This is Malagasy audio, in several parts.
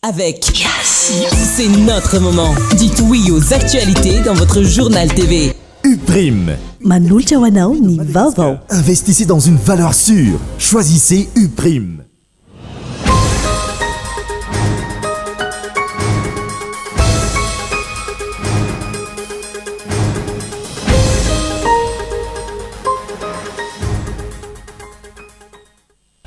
Avec C'est notre moment. Dites oui aux actualités dans votre journal TV. Uprime. Manolotra ho anao ny vaovao. Investissez dans une valeur sûre. Choisissez Uprime.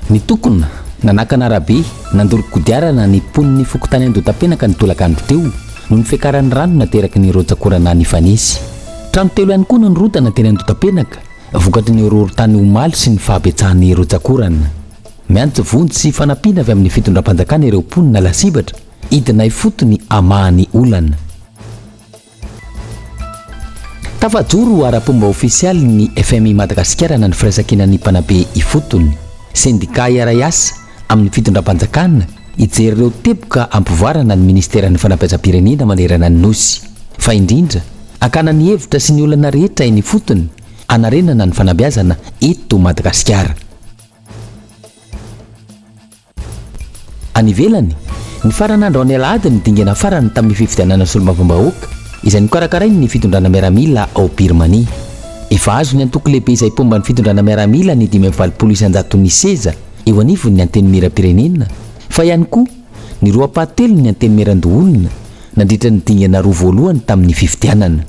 Nitokona, nanakana arabe, nandoro kodiarana ny mponin'ny fokontany Andotapenaka ny tolakandro teo noho ny fiakaran'ny rano nateraky ny rotsakorana nifanesy. Trano telo ihany koa no nirodana teny Andotapenaka vokatry ny horohorontany omaly sy ny fahabetsahan'ny rotsakorana. Miantso vonjy sy fanampiana avy amin'ny fitondram-panjakana ireo mponina lasibatra hidina ifotony hamaha ny olana. Tafajoro ara-pomba ofisialy ny FMI Madagasikara na ny Firaisankinan'ny Mpanabe Ifotony. Sendikà hiara-hiasa amin'ny fitondram-panjakana hijery ireo teboka hampivoarana ny minisiteran'ny Fanabeazam-pirenena manerana ny Nosy. Fa indrindra, hakana ny hevitra sy ny olana rehetra eny ifotony hanarenana ny fanabeazana eto Madagasikara. Any ivelany, nifarana androany alahady ny dingana farany tamin'ny fifidianana solombavambahoaka izay nokarakarain'ny fitondrana miaramila ao Birmanie. Efa azon'ny antoko lehibe izay mpomba ny fitondrana miaramila ny 85 isan-jaton'ny seza eo anivon'ny Antenimierampirenena fa ihany koa ny roa ampahatelon'ny Antenimierandoholona nandritra ny dingana roa voalohany tamin'ny fifidianana.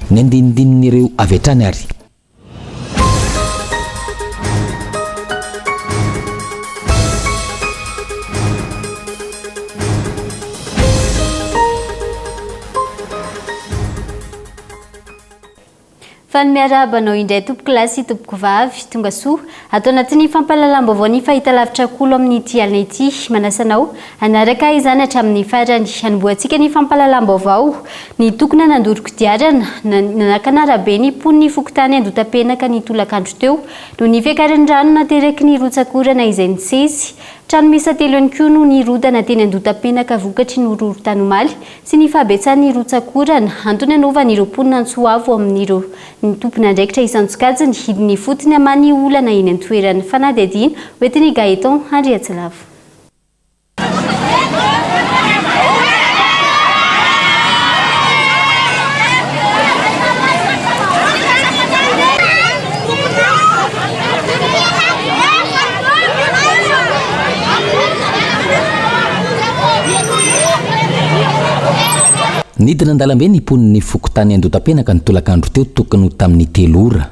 Ny andinindinin'ireo avy hatrany ary. Faly miarahaba anao indray tompoko lahy sy tompoko vavy, tonga soa ato anatin'ny fampahalalam-baovao ny fahitalavitra Kolo amin'ity alina ity. Manasa anao hanaraka izany hatramin'ny farany. Hanombohantsika ny fampahalalam-baovao. Nitokona nandoro kodiarana, nanakana arabe ny mponin'ny fokontany Andotapenaka ny tolakandro teo, noho ny fiakaran'ny rano nateraky ny rotsak'orana izay nisesy. Trano miisa telo ihany koa no nirodana teny Andotapenaka vokatry ny horohorontany omaly sy ny fahabetsahan'ny rotsak'orana, antony anaovan'ireo mponina antso avo amin'ireo ny tompon'andraikitra isan-tsokajiny hidina ifotony hamaha ny olana eny an-toerana. Fanadihadiana hoentin'i Gaëtan Andriatsilavo. Nidina an-dalambe ny mponin'ny fokontany Andotapenaka ny tolakandro teo tokony ho tamin'ny telo ora.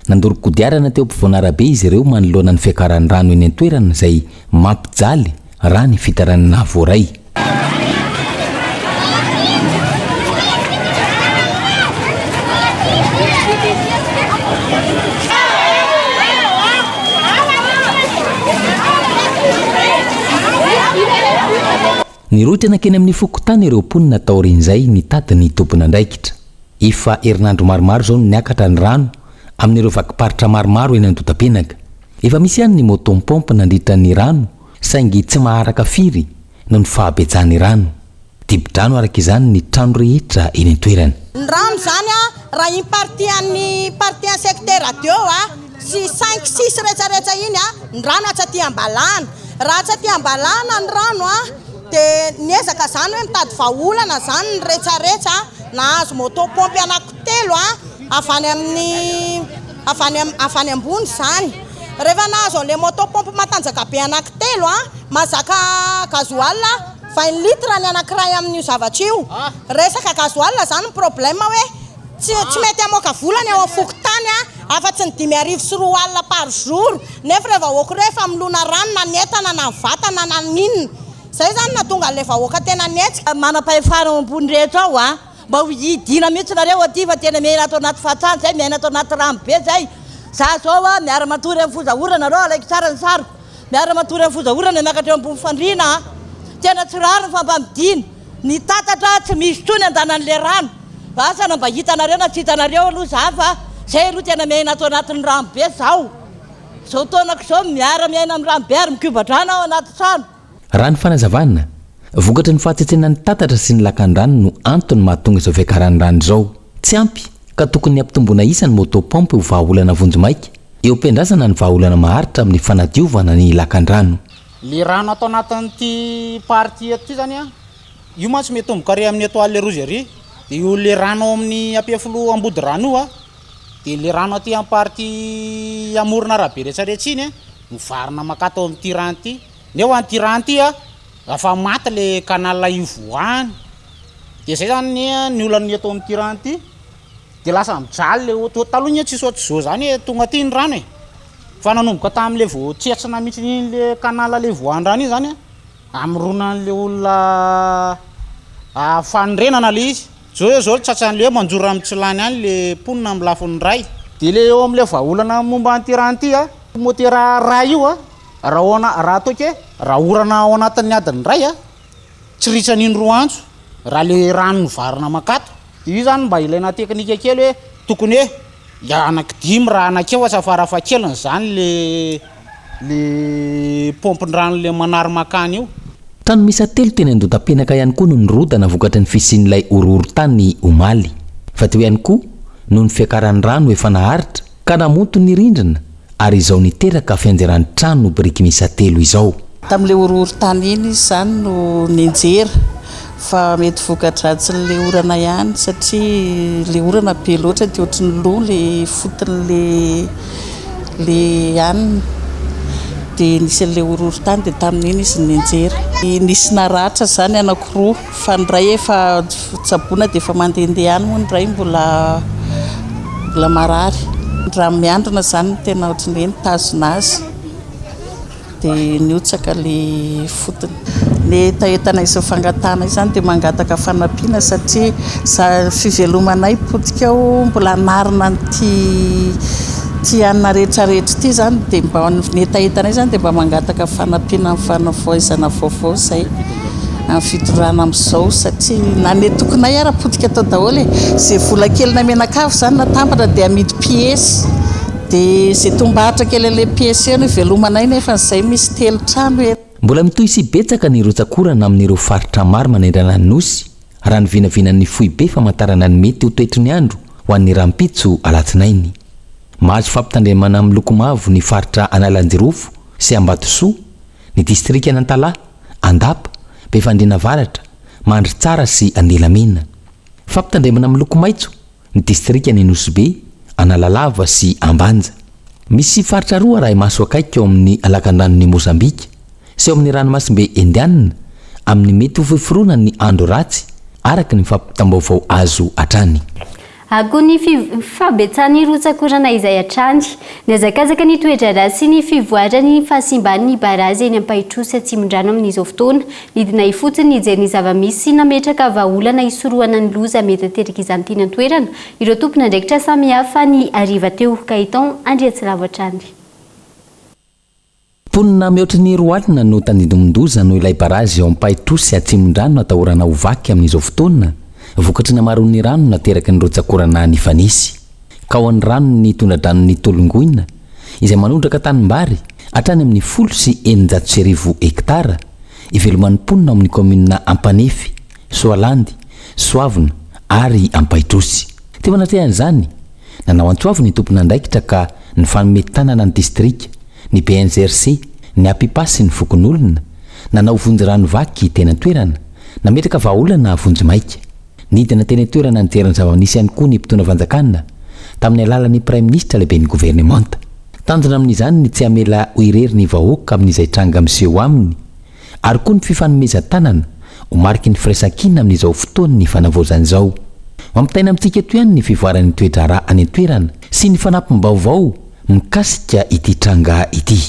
Nandoro kodiarana teo ampovoan'arabe izy ireo manoloana ny fiakaran'ny rano eny an-toerana izay mampijaly raha ny fitarainana voaray. Nirohotra nankeny amin'ny fokontany ireo mponina taorian'izay nitady ny tompon'andraikitra. Efa herinandro maromaro izao no niakatra ny rano amin'ireo vakim-paritra maromaro eny Andotapenaka. Efa misy ihany ny moto-pompe nandritra ny rano saingy tsy maharaka firy noho ny fahabetsahan'ny rano. Dibo-drano araka izany ny trano rehetra eny an-toerana. Ny rano izany raha iny partie an'ny partie an'ny secteur deux sy cinq six rehetra rehetra iny ny rano atsy aty Ambalahana. Raha atsy aty Ambalahana ny rano dia niezaka izany hoe mitady vahaolana izany ny rehetra rehetra nahazo moto pompe anankitelo avy any amin'ny avy any avy any ambony izany. Rehefa nahazo an'ilay moto pompe matanjaka be anankitelo mahazaka gasoil vingt litres ny anankiray amin'io zavatra io. Resaka gasoil izany ny problème hoe tsy tsy mety hamoaka vola ny ao amin'ny fokontany afa-tsy ny 2500 par jour nefa ireo vahoaka ireo efa milona rano na ny entana na ny vatana na ny inona. Izay izany no nahatonga an'ilay vahoaka tena nihetsika. Manam-pahefana ao ambony rehetra ao a! Mba ho hidiana mihitsy nareo aty fa tena miaina ato anaty fahatsana zay, miaina ato anaty rano be zay. Za zao a miara matory amin'ny foza orana nareo alaiko tsara ny sariko. Miara matory amin'ny foza orana miakatra eo ambony fandriana a. Tena tsy rariny fa mba midina. Ny tatatra tsy misy intsony andanan'le rano. Asa na mba hitanareo na tsy hitanareo aloha za fa zay aloha tena miaina ato anatin'ny rano be zao. Zao taonako zao miara miaina amin'ny rano be ary mikoba-drano aho anaty trano. Raha ny fanazavana, vokatry ny fahatsetsenan'ny tatatra sy ny lakandrano no antony mahatonga izao fiakaran'ny rano izao. Tsy ampy ka tokony hampitomboina isa ny moto pompe ho vahaolana vonjimaika, eo am-piandrasana ny vahaolana maharitra amin'ny fanadiovana ny lakandrano. Le rano ato anatin'ity partie eto ity zany an. Io mantsy mitomboka ary amin'ny étoile rouge ary, dia io le rano ao amin'ny Ampefiloha Ambodirano io a, dia le rano aty amin'ny partie amoron'arabe retraretra iny a, mivarina mankato amin'ity rano ity, nefa an'ity rano ity a, efa maty le canal ivoahany, dia zay zany ny olana eto amin'ity rano ity, dia lasa mijaly le auto, taloha anie tsisy ohatr'izao zany e, tonga aty ny rano e, fa nanomboka tamin'le vao tsentsina mihitsy iny le canal le ivoahan'ny rano iny zany a, Hamoronan'le olona fanorenana le izy. Zao hoe zao tratran'le hoe manjora amin'ny tsy lany any le mponina amin'ny lafiny iray. De le eo am'le vahaolana momba an'ity rano ity a, motera ray io a, raha ao ana- raha ataoko hoe raha orana ao anatin'ny adiny iray a, tsy ritran'iny roa antso raha le rano mivarina mankato. De io zany mba ilaina teknika kely hoe tokony hoe anaky dimy raha anaky efatra farafahakeliny zany le Le paompin-drano le manary makany io. Trano miisa telo teny Andotapenaka ihany koa no nirodana vokatry ny fisian'ilay horohorontany omaly. Fa teo ihany koa noho ny fiakaran'ny rano efa naharitra ka namonto ny rindrina ary izao niteraka fianjeran'ny trano biriky miisa telo izao. Tamin'ilay horohorontany iny izy izany no nianjera fa mety voka-dratsin'ilay orana ihany satria ilay orana be loatra dia ohatry ny lo ilay foton'ilay ilay hanina dia nisy an'ilay horohorontany dia tamin'iny izy no nianjera. Nisy naratra izany anankiroa fa ny iray efa tsaboina dia efa mandehandeha ihany moa ny iray mbola mbola marary. Raha miandrona izany no tena ohatry ny hoe nitazona azy. Dia nihotsaka ilay fotony. Ny hetahetanay sy ny fangatahanay izany dia mangataka fanampiana satria za fivelomanay potika ao mbola hanarina an'ity ity hanina rehetra rehetra ity izany dia mba ny hetahetanay izany dia mba mangataka fanampiana amin'ny fanavaozana vaovao izay amin'ny fitondrana amin'izao satria na ny tokonay ara potika tao daholo e, izay vola kely namena-kavy izany natambatra dia amidy piesy. Dia izay tombahatra kely an'ilay pièce eo no ivelomanay nefa izay misy telo trano eto. Mbola mitohy sy betsaka ny rotsak'orana amin'ireo faritra maro manerana ny Nosy, raha ny vinavinan'ny foibe famantarana ny mety ho toetry ny andro ho an'ny rahampitso alatsinainy. Mahazo fampitandremana miloko mavo ny faritra Analanjirofo sy Ambatosoa, ny distrikan'Antalaha, Andapa, Befandriana Avaratra, Mandritsara sy Andilamena. Fampitandremana miloko maitso ny distrikan' i Nosy Be, Analalava sy Ambanja. Misy faritra roa arahi-maso akaiky ao amin' ny lakandranon' i Mozambika sy ao amin' ny Ranomasimbe Indianina amin' ny mety ho fiforonan' ny andro ratsy, araka ny fampitam-baovao azo hatrany. Akon'ny fahabetsahan'ny rotsak'orana izay hatrany. Nihazakazaka ny toe-draharaha sy ny fivoaran'ny fahasimban'ny barazy eny Ampahitrosy Atsimondrano amin'izao fotoana. Nidina ifotony nijery ny zava-misy sy nametraka vahaolana hisorohana ny loza mety aterak'izany teny an-toerana ireo tompon'andraikitra samihafa ny hariva teo. Gaëtan Andriatsilavo hatrany. Mponina mihoatry ny 20 no tandindomin-doza noho ilay barazy ao Ampahitrosy Atsimondrano atahorana ho vaky amin'izao fotoana, vokatry ny hamaroan'ny rano nateraky ny rotsak'orana nifanesy. Ka ao an'ny ranon'ny tondra-dranon'i Tolongoina, izay manondraka tanimbary hatrany amin'ny 1610 hektara, iveloman'ny mponina ao amin'ny kaominina Ampanefy, Soalandy, Soavina ary Ampahitrosy. Teo anatrehan'izany, nanao antso avo ny tompon'andraikitra ka nifanome tanana ny distrika, ny BNGRC, ny Apipa sy ny fokonolona, nanao vonjy rano vaky teny an-toerana, nametraka vahaolana vonjimaika. Nidina teny an-toerana nijery ny zava-nisy ihany koa ny mpitondra fanjakana, tamin'ny alalan'ny Praiminisitra lehiben'ny governemanta. Tanjona amin'izany ny tsy hamela ho irery ny vahoaka amin'izay tranga miseho aminy, ary koa ny fifanomezan-tanana ho mariky ny firaisankina amin'izao fotoan'ny fanavaozana izao. Mampitaina amintsika eto ihany ny fivoaran'ny toe-draharaha any an-toerana sy ny fanampim-baovao mikasika ity tranga ity.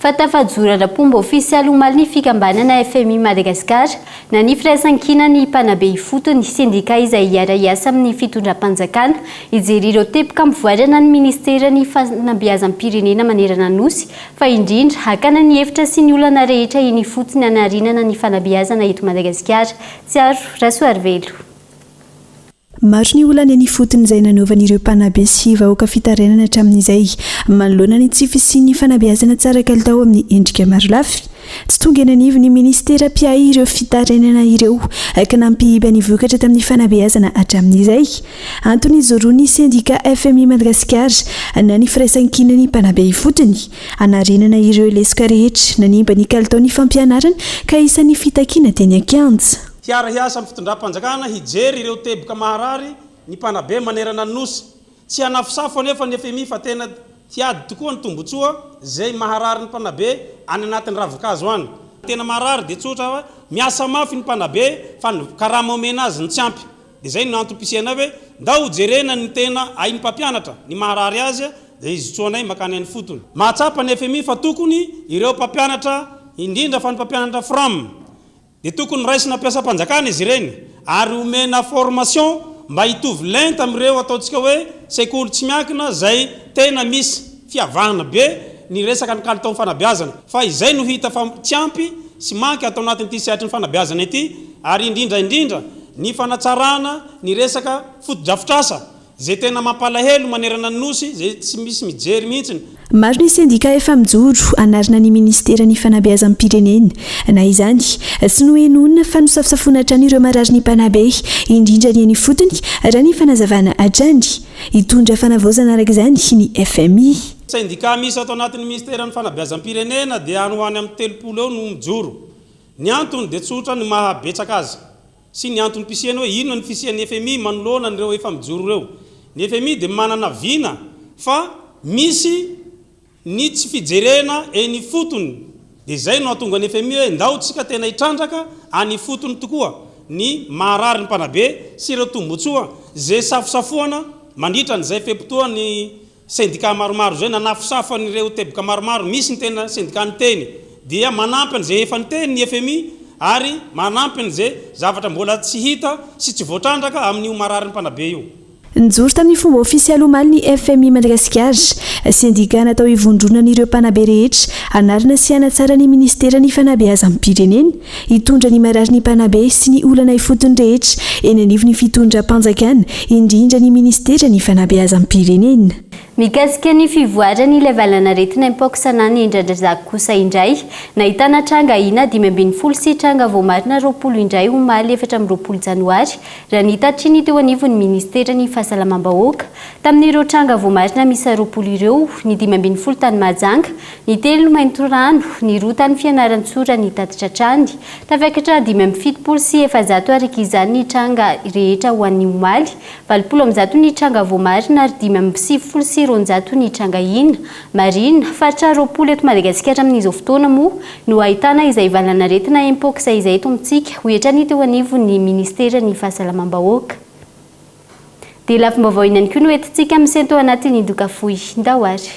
Fa tafajoro ara-pomba ofisialy omaly ny fikambanana FMI Madagascar, na ny Firaisankinan'ny mpanabe ifotony, sendika izay hiara-hiasa amin'ny fitondram-panjakana, hijery ireo teboka ampivoarana ny minisiteran'ny fanabeazam-pirenena manerana ny Nosy, fa indrindra hakana ny hevitra sy ny olana rehetra eny ifotony hanarinana ny fanabeazana eto Madagasikara. Tsiaro Rasoarivelo. Maro ny olana eny ifotony izay nanaovan'ireo mpanabe sy vahoaka fitarainana hatramin'izay manoloana ny tsy fisian'ny fanabeazana tsara kalitao amin'ny endrika marolafy. Tsy tonga eny anivon'ny minisitera mpiahy ireo fitarainana ireo ka nampihiba ny vokatra tamin'ny fanabeazana hatramin'izay. Antony ijoroan'ny sendika FMI Madagasikara na ny firaisankinan'ny mpanabe ifotony hanarenana ireo lesoka rehetra nanimba ny kalitaon'ny fampianarana ka isan'ny fitakiana teny an-kianja. Hiara-hiasa amin'ny fitondram-panjakana hijery ireo teboka maharary ny mpanabe manerana ny Nosy. Tsy hanafosafo anefa ny fmi fa tena hiady tokoa ny tombotsoa izay maharary ny mpanabe any anatin'ny ravinkazo any. Tena maharary dia tsotra fa miasa mafy ny mpanabe fa ny karama omena azy no tsy ampy. Dia izay no antom-pisianay hoe ndao hojerena ny tena ain'ny mpampianatra, ny maharary azy dia izotsoanay makany any fotony. Mahatsapa ny fmi fa tokony ireo mpampianatra indrindra fa ny mpampianatra fram Dia tokony raisina mpiasam-panjakana izy ireny ary omena formation mba hitovy lenta amin'ireo ataontsika hoe sekoly tsy miankina izay tena misy fiavahana be ny resaka ny kalitaon'ny fanabeazana fa izay no hita fa tsy ampy sy manky ato anatin'ity sehatry ny fanabeazana ity ary indrindra indrindra ny fanatsarana ny resaka fotodrafitrasa Izay tena mampalahelo manerana ny Nosy izay tsy misy mijery mihitsiny. Maro ny sendika efa mijoro hanarina ny minisiteran'ny fanabeazam-pirenena. Na izany, tsy nohenoina fa nosafosafoina hatrany ireo mararin'ny mpanabe, indrindra ny eny ifotony, raha ny fanazavana hatrany. Hitondra fanavaozana araka izany ny fmi. Sendika misy ato anatin'ny minisiteran'ny fanabeazam-pirenena dia any ho any amin'ny 30 eo no mijoro. Ny antony dia tsotra ny maha betsaka azy. sy ny antom-pisiany hoe inona ny fisian'ny fmi manoloana an'ireo efa mijoro ireo. Ny fmi dia manana vina fa misy ny tsy fijerena eny ifotony dia izay no hahatonga ny fmi hoe ndao tsika tena hitrandraka any ifotony tokoa ny maharary ny mpanabe sy ireo tombotsoa izay safosafoana mandritra an'izay fe-potoan'ny Sendika maromaro izay nanafosafo an'ireo teboka maromaro misy ny tena sendika niteny dia manampy an'izay efa niteny ny fmi ary manampy an'izay zavatra mbola tsy hita sy tsy voatrandraka amin'io mararin'ny mpanabe io. Nijoro tamin'ny fomba ofisialy omaly ny fmi Madagasikara, sendika natao hivondronan'ireo mpanabe rehetra hanarina sy hanatsara ny minisiteran'ny fanabeazam-pirenena, hitondra ny mararin'ny mpanabe sy ny olana ifotony rehetra eny anivon'ny fitondram-panjakana, indrindra ny minisiteran'ny fanabeazam-pirenena. Mikasika ny fivoaran'ilay valanaretina Mpox na ny Ndrandrazako kosa indray, nahitana tranga ahiana 15 sy tranga voamarina 20 indray omaly 24 janoary, raha ny tatitry ny teo anivon'ny minisiteran'ny Fahasalamam-bahoaka. Tamin'ireo tranga voamarina miisa 20 ireo, ny 15 tany Mahajanga, Ny telo Maintirano, ny roa tany Fianarantsoa raha ny tatitra hatrany. Tafakatra 475 araka izany ny tranga rehetra ho an'ny omaly, 180 ny tranga voamarina ary 295 ny tranga hina. Marihina, faritra 20 eto Madagasikara amin'izao fotoana moa no ahitana izay valanaretina Mpox izay eto amintsika, hoy hatrany teo anivon'ny ministeran'ny Fahasalamam-bahoaka. Dia lafim-baovao ihany koa no entintsika misento anatin'ny doka fohy. Ndao ary.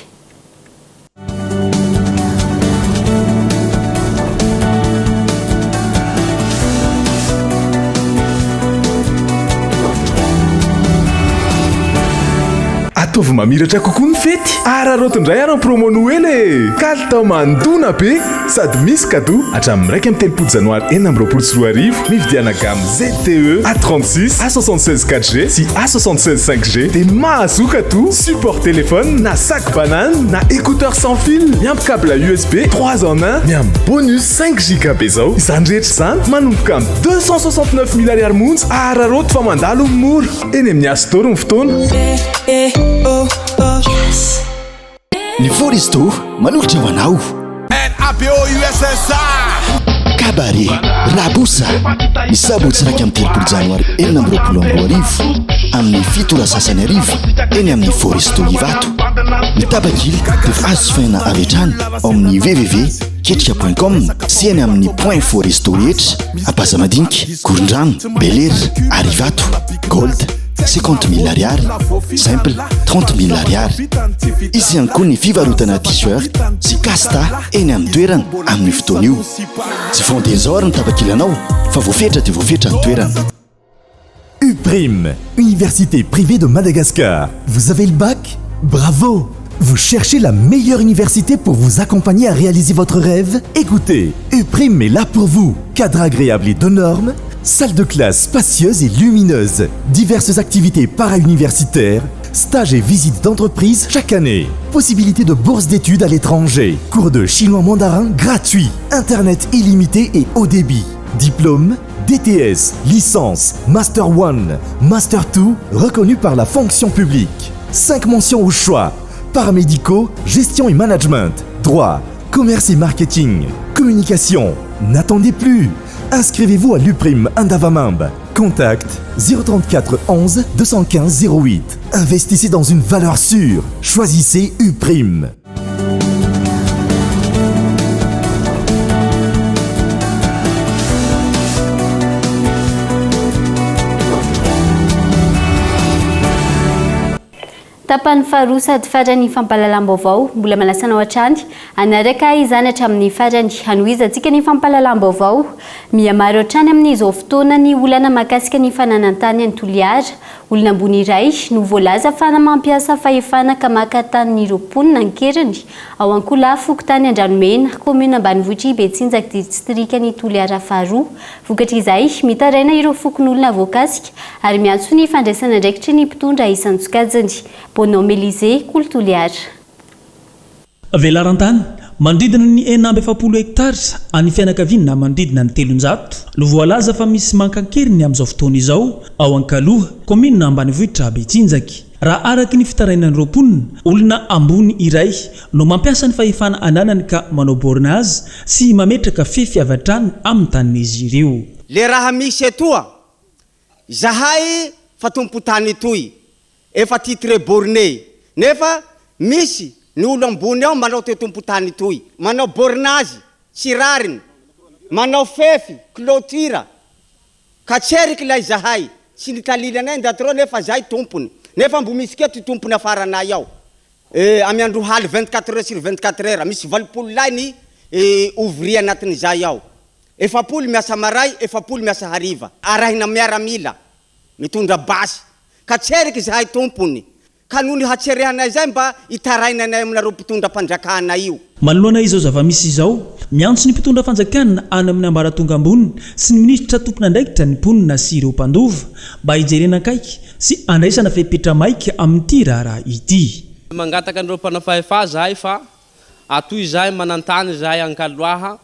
Ataovy mamiratra kokoa ny fety. Araraoty indray ary ny promo Noely e! Kalitao mandona be sady misy cadeau hatramin'ny 31 janoary 2026. Mividiana gamme ZTE A36, A76 4G sy A76 5G dia mahazoa cadeau support téléphone na sac banane na écouteur sans fil miampy câble USB 3 en 1 miampy bonus 5 giga be zao. Izany rehetra izany manomboka amin'ny 269 mille ariary monja. Araraoty fa mandalo ny mora. Eny amin'ny Astor ny fotoana. Ny Foresto manolotra ho anao. NABOUSSA. Cabaret Raboussa ny sabotsy 31 janoary 2026 amin'ny 7 ora sasany hariva eny amin'ny Foresto Ivato. Ny tapakila dia efa azo jifaina avy hatrany ao amin'ny www.ketrika point com sy eny amin'ny point Foresto rehetra Ampasamadinika, Korondrano, Bel'Air ary Ivato. Gold, 50 mille ariary, simple, 30 mille ariary. Hisy ihany koa ny fivarotana t-shirt sy casta eny amin'ny toerana amin'io fotoana io. Tsy vente izao ary ny tapakilanao fa voafetra dia voafetra ny toerana. UPRIM, Université privée de Madagascar. Vous avez le bac? Bravo! Vous cherchez la meilleure université pour vous accompagner à réaliser votre rêve? Écoutez, UPRIM est là pour vous. Cadre agréable et de normes, salle de classe spacieuse et lumineuse, diverses activités para-universitaires, stages et visites d'entreprise chaque année, possibilité de bourse d'études à l'étranger, cours de chinois mandarin gratuit, internet illimité et haut débit, diplôme, DTS, licence, Master 1, Master 2, reconnu par la fonction publique. 5 mentions au choix, paramédicaux, gestion et management, droit, commerce et marketing, communication. N'attendez plus! Inscrivez-vous à l'UPRIM Andavamamba. Contact 034 11 215 08. Investissez dans une valeur sûre. Choisissez UPRIM. Tapany faharoa sady farany fampahalalam-baovao. Mbola manasa anao hatrany hanaraka izany hatramin'ny farany. Hanohizantsika ny fampahalalam-baovao. Mihamaro hatrany amin'izao fotoana ny olana mahakasika ny fananan-tany any Toliara. Olona ambony iray no voalaza fa mampiasa fahefana ka maka tanin'ireo mponina an-keriny ao Ankola, fokontany Andranomena, kaominina ambanivohitr'i Betsinjaka, distrikan'i Toliara faharoa. Vokatr'izay, mitaraina ireo fokonolona voakasika ary miantso ny fandraisan'andraikitry ny mpitondra isan-tsokajiny. Bonhomme Elysée, Kolo Toliara. Velaran-tany manodidina ny 46 hektara an'ny fianakaviana manodidina ny 300 no voalaza fa misy maka an-keriny amin'izao fotoana izao ao Ankaloha, kaominina ambanivohitra Betsinjaky. Raha araka ny fitarainan'ireo mponina, olona ambony iray no mampiasa ny fahefana ananany ka manao bornage sy mametraka fefy avy hatrany amin'ny tanin'izy ireo. Le raha misy etoa, zahay fa tompon-tany itoy, efa titre borné, nefa misy ny olo ambony ao manao toy tompon-tany itoy, manao bornage tsy rariny, manao fefy, cloture, ka tseriky lay zahay, tsy nitalily anay ndaty reo nefa zahay tompony, nefa mbo misy kea ty tompony afaranay ao, amy andro haly 24 heures sur 24 heures, misy 80 lahy ny ouvrier anatin'izay ao, 40 miasa maray, 40 miasa hariva, arahina miaramila mitondra basy, ka tseriky zahay tompony, ka noho ny hatserehanay zay mba itarainanay aminareo mpitondra mpanjakana io. Manoloana izao zava-misy izao, miantso ny mpitondra fanjakana any amin'ny ambaratonga ambony sy ny minisitra tompon'andraikitra ny mponina sy ireo mpandova mba hijerena akaiky sy handraisana fepetra maika amin'ity raharaha ity. Mangataka an'ireo mpanao fahefa zahay fa atoy izahay manan-tany izahay Ankaloaha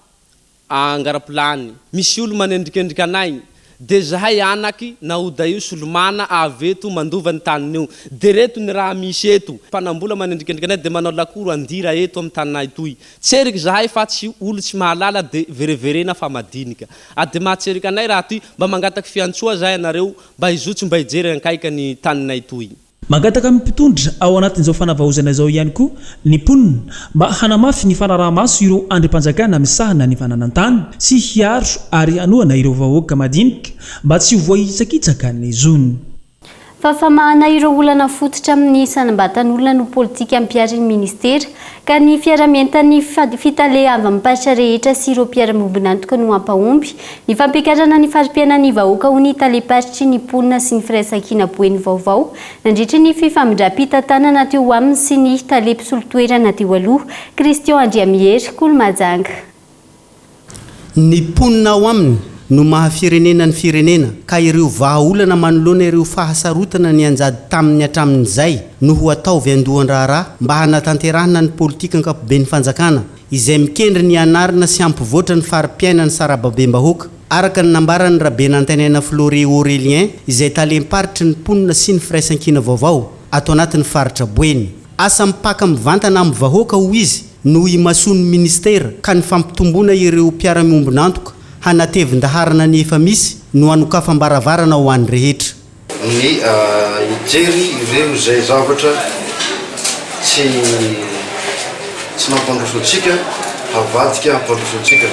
Angarapilany. Misy olo manendrikendrika anay, de zahay anaky Naoda io Solomana avy eto mandova ny tanin'io. De reto ny raha misy eto. Mpanambola manendrikendrika anay de manao lakoro andira eto am taninay toy. Tseriky zahay fa tsy olo tsy mahalala de vereverena fa madinika. A de mahatserika anay raha ty, mba mangataky fiantsoa zahay anareo mba hizotso mba hijery ankaika ny taninay toy. Mangataka amin'ny mpitondra ao anatin'izao fanavaozana izao ihany koa ny mponina mba hanamafy ny fanaraha-maso ireo andrim-panjakana misahana ny fananan-tany sy hiaro ary hanohana ireo vahoaka madinika mba tsy ho voahitsakitsaka ny zony. Fa famahana ireo olana fototra amin'ny isan'ambatan'olona no politika ampiharin'ny minisitera ka ny fiarahamientan'ny fitaleavam-paritra rehetra sy ireo mpiara-miombon'antoka no hampahomby ny fampiakarana ny fari-piainan'ny vahoaka hoy ny talem-paritry ny mponina sy ny firaisankina Boeny vaovao nandritry ny fifamindram-pitantanana teo aminy sy ny tale mpisolo toerana teo aloha Christian Andriamihery Kolo Mahajanga. Ny mponina ao aminy no maha firenena ny firenena ka ireo vahaolana manoloana ireo fahasarotana nianjady taminy hatramin'izay no ho atao viandohan-draharaha mba hanatanterahana ny politika ankapoben'ny fanjakana izay mikendry ny hanarina sy hampivoatra ny fari-piainan'ny sarababem-bahoaka araka ny nambaran'i Rabenantenaina Flory Aurélien izay talem-paritry ny mponina sy ny firaisankina vaovao ato anatin'ny faritra Boeny. Asa mipaka mivantana amin'ny vahoaka, hoy izy, no imasoan'ny minisitera ka ny fampitomboana ireo mpiara-miombon'antoka hanatevin-daharana ny efa misy no hanokafam-baravarana ho an'ny rehetra. Ny hijery ireo izay zavatra tsy tsy nampandroso antsika havadika hampandroso antsika.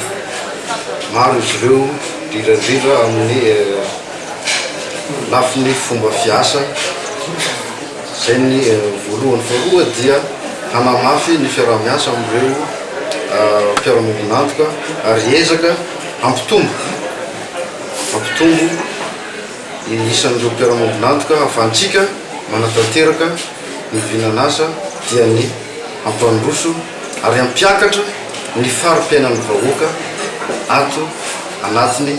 Maro izy ireo indrindra indrindra amin'ny lafiny fomba fiasa. Izay ny voalohany. Faharoa dia hanamafy ny fiaraha-miasa amin'ireo mpiara-miombon'antoka ary hiezaka hampitombo hampitombo ny isan'ireo mpiara-miombon'antoka hahafahantsika manatanteraka ny vinan'asa dia ny hampandroso ary hampiakatra ny fari-piainan'ny vahoaka ato anatin'ny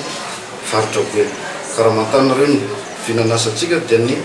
faritra Boeny. Ka raha manontany nareo ny vinan'asantsika dia ny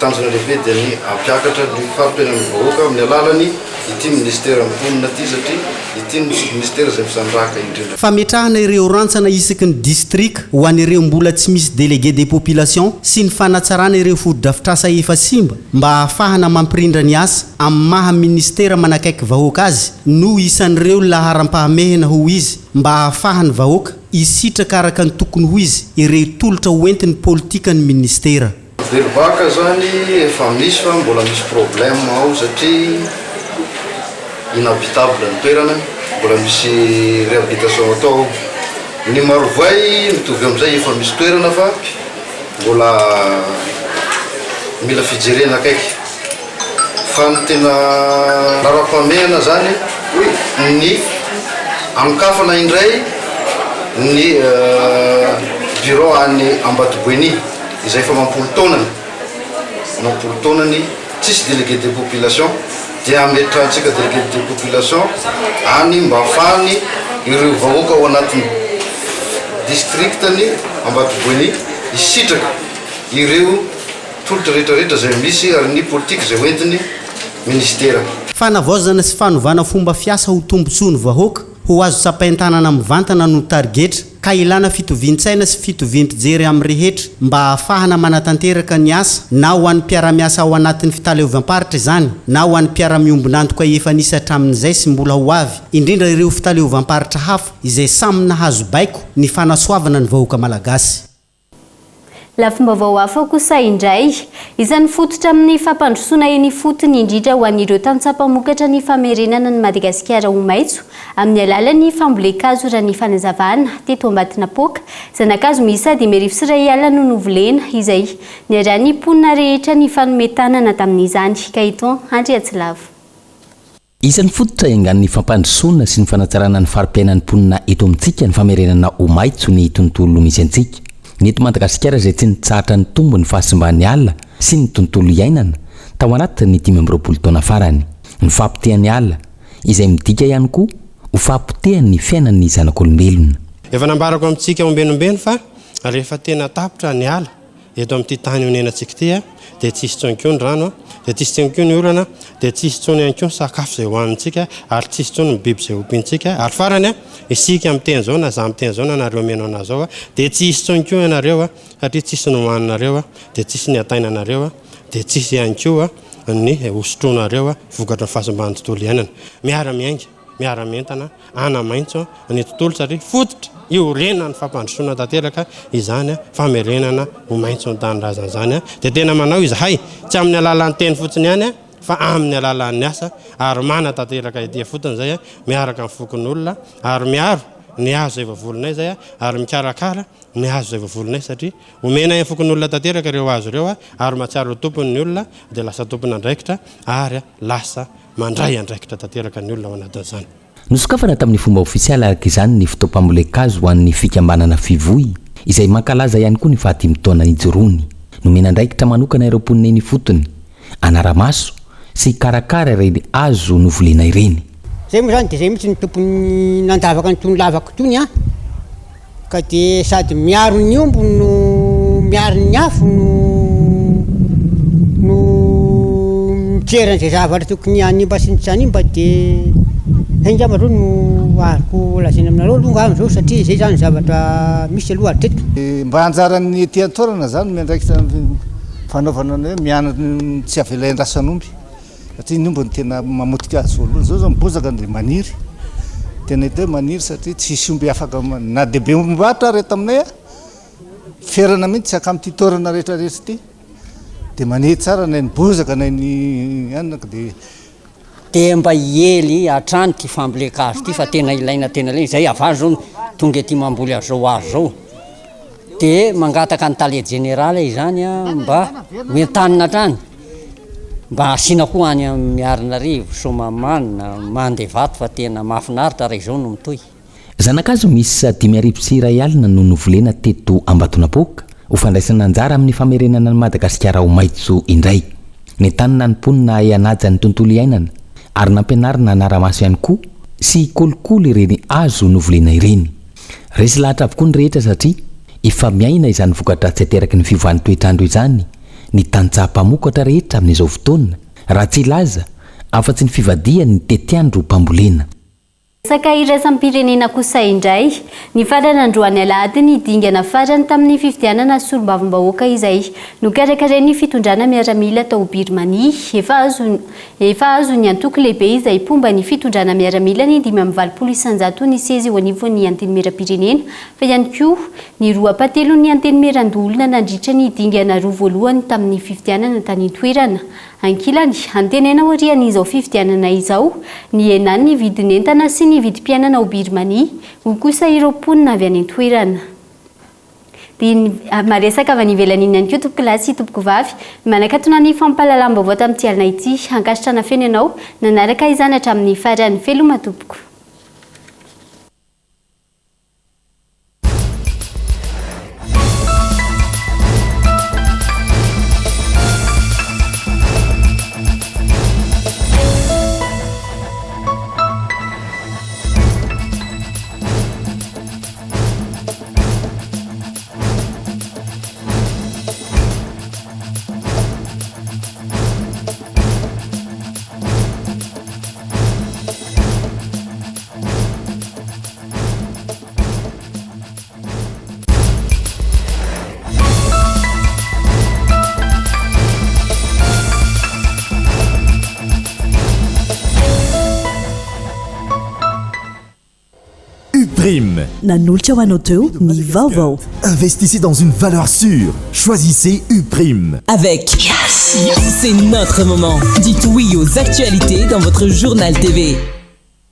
Tanjona lehibe dia ny hampiakatra ny fari-piainan'ny vahoaka amin'ny alalan'ny ity minisiteran'ny mponina ity satria ity no minisitera izay misandrahaka indrindra. Fametrahana ireo rantsana isaky ny distrika ho an'ireo mbola tsy misy délégué des populations sy ny fanatsarana ireo fotodrafitrasa efa simba mba hahafahana mampirindra ny asa amin'ny maha minisitera manakaiky vahoaka azy no isan'ireo laharam-pahamehana hoy izy mba hahafahan'ny vahoaka. hisitraka araka ny tokony ho izy ireo tolotra hoentin'ny politikan'ny minisitera. Belobaka zany efa misy fa mbola misy problème ao satria inhabitable ny toerana, mbola misy réhabilitation atao ao. Ny Marovoay mitovy amizay efa misy toerana fa mbola mila fijerena akaiky. Fa ny tena laharam-pahamehana zany ny anokafana indray ny bureau any Ambatoboeny izay efa amam-polo taonany, amam-polo taonany tsisy délégué de population dia ametrahantsika délégué de population any mba ahafahany ireo vahoaka ao anatin'ny district-ny Ambatoboeny hisitraka ireo Tolotra rehetra rehetra izay misy ary ny politika izay hoentiny Ministera. Fanavaozana sy fanovana fomba fiasa ho tombontsoan'ny vahoaka, ho azo tsapain-tanana mivantana no tarigetra, ka ilana fitovian-tsaina sy fitoviam-pijery amin'ny rehetra mba hahafahana manatanteraka ny asa na ho an'ny mpiara-miasa ao anatin'ny fitaleovam-paritra izany na ho an'ny mpiara-miombon'antoka efa nisy hatramin'izay sy mbola ho avy, indrindra ireo fitaleovam-paritra hafa izay samy nahazo baiko ny fanasoavana ny vahoaka malagasy. Lafim-baovao hafa kosa indray, isan'ny fototra amin'ny fampandrosoana eny ifotony indrindra ho an'ireo tantsaha mpamokatra ny famerenana an'i Madagasikara ho maitso amin'ny alalan'ny fambolen-kazo raha ny fanazavana teto Ambatinapoaka. Zana-kazo miisa 1055 no novolena izay niarahan'ny mponina rehetra nifanome tanana tamin'izany. Gaëtan Andriatsilavo. Isan'ny fototra iangan'ny fampandrosoana sy ny fanatsarana ny fari-piainan'ny mponina eto amintsika ny famerenana ho maitso ny tontolo misy antsika. Ny eto Madagasikara izay tsy nitsahatra nitombo ny fahasimban'ny ala sy ny tontolo iainana tao anatin'ny 25 taona farany. Ny fahapotehan'ny ala, izay midika ihany koa ho fahapotehan'ny fiainan'ny zanak'olombelona. Efa nambarako amintsika ombenombeno fa rehefa tena tapitra ny ala Eto amin'ity tany onenantsika ity dia tsy hisy intsony koa ny rano, dia tsy hisy intsony koa ny orana, dia tsy hisy intsony ihany koa ny sakafo izay hohanintsika, ary tsy hisy intsony ny biby izay ompiantsika. Ary farany, isika miteny izao na izaho miteny izao na nareo mihaino anah izao, dia tsy hisy intsony koa ianareo, satria tsy hisy ny hohaninareo, dia tsy hisy ny hatainanareo, dia tsy hisy ihany koa ny hosotroinareo vokatry ny fahasimban'ny tontolo iainana. Miara-miainga. miara-mientana hanamaitso ny tontolo satria fototra iorenan'ny fampandrosoana tanteraka izany famerenana ho maitso ny tanindrazana izany. Dia tena manao izahay, tsy amin'ny alalan'ny teny fotsiny ihany fa amin'ny alalan'ny asa ary manatanteraka ety ifotony izay miaraka amin'ny fokonolona ary miaro ny hazo izay voavolinay izay ary mikarakara ny hazo izay voavolinay satria omenay ny fokonolona tanteraka ireo hazo ireo ary mahatsiaro ho tompony ny olona dia lasa tompon'andraikitra ary lasa Mandray andraikitra tanteraka ny olona ao anatin'izany. Nosokafana tamin'ny fomba ofisialy araka izany ny fotoam-pambolen-kazo ho an'ny fikambanana Fivoy, izay mankalaza ihany koa ny fahadimy taona nijoroany. Nomena andraikitra manokana ireo mponina eny ifotony, hanara-maso sy hikarakara ireny hazo novolena ireny. Zay moa zany de zay mihitsy ny tompony nandavaka an'itony lavaka itony an! Ka dia sady miaro ny omby no miaro ny afo no no mijery an'izay zavatra tokony hanimba sy ny tsy hanimba dia zay angamba aloha no azoko lazaina aminareo aloha angamba izao satria izay izany zavatra misy aloha hatreto. Mba anjaran'ny ety an-toerana izany no miandraikitra ny fanaovana ny hoe mianatra ny tsy avela hiandrasan'omby. Satria ny omby no tena mamotika azy voalohany. Zao zao ny bozaka dia maniry, tena hita hoe maniry satria tsisy omby afaka na dia be ombivarotra ary eto aminay a, ferana mihitsy tsy haka amin'ity toerana rehetra rehetra ity, dia maniry tsara na ny bozaka na ny anona ka dia. Dia mba hiely hatrany ity fambolen-kazo ity fa tena ilaina tena ilaina, izay avy any zao tonga ety mamboly an'izao hazo izao. Dia mangataka ny tale jeneraly izany mba ho entanina hatrany, mba asiana koa any amin'ny Miarinarivo, Soamahamanina, Mandevato fa tena mahafinaritra raha izao no mitohy. Zana-kazo miisa 1055 no novolena teto Ambatonapoaka ho fandraisana anjara amin'ny famerenana an'i Madagasikara ho maitso indray. Nentanina ny mponina hahay hanaja ny tontolo iainana ary nampianarina hanara-maso ihany koa sy hikolokolo ireny hazo novolena ireny. Resy lahatra avokoa ny rehetra satria efa miaina izany voka-dratsy ateraky ny fiovan'ny toetr'andro izany ny tantsaha mpamokatra rehetra amin'izao fotoana, raha tsy hilaza afa-tsy ny fivadihan'ny tetiandrom-pambolena. Resaka iraisam-pirenena kosa indray, nifarana androany alahady ny dingana farany tamin'ny fifidianana solombavambahoaka izay nokarakarain'ny fitondrana miaramila tao Birmanie. Efa azo efa azon'ny antoko lehibe izay mpomba ny fitondrana miaramila ny 85 isan-jaton'ny seza eo anivon'ny Antenimierampirenena fa ihany koa ny roa ampahatelon'ny Antenimierandoholona nandritra ny dingana roa voalohany tamin'ny fifidianana tany an-toerana. Ankilany, antenaina aorian'izao fifidianana izao ny hihenan'ny vidin'entana sy ny vidim-piainana ao Birmanie, hoy kosa ireo mponina avy any an-toerana. Dia maresaka avy any ivelany iny ihany koa tompokolahy sy tompokovavy, manakatona ny fampahalalam-baovao tamin'ity alina ity. Ankasitrahana feno ianao nanaraka izany hatramin'ny farany. Veloma tompoko. Uprime. Nanolotra ho anao teo ny vaovao. Investissez dans une valeur sûre. Choisissez Uprime. Avec Yes, c'est notre moment. Dites oui aux actualités dans votre journal TV.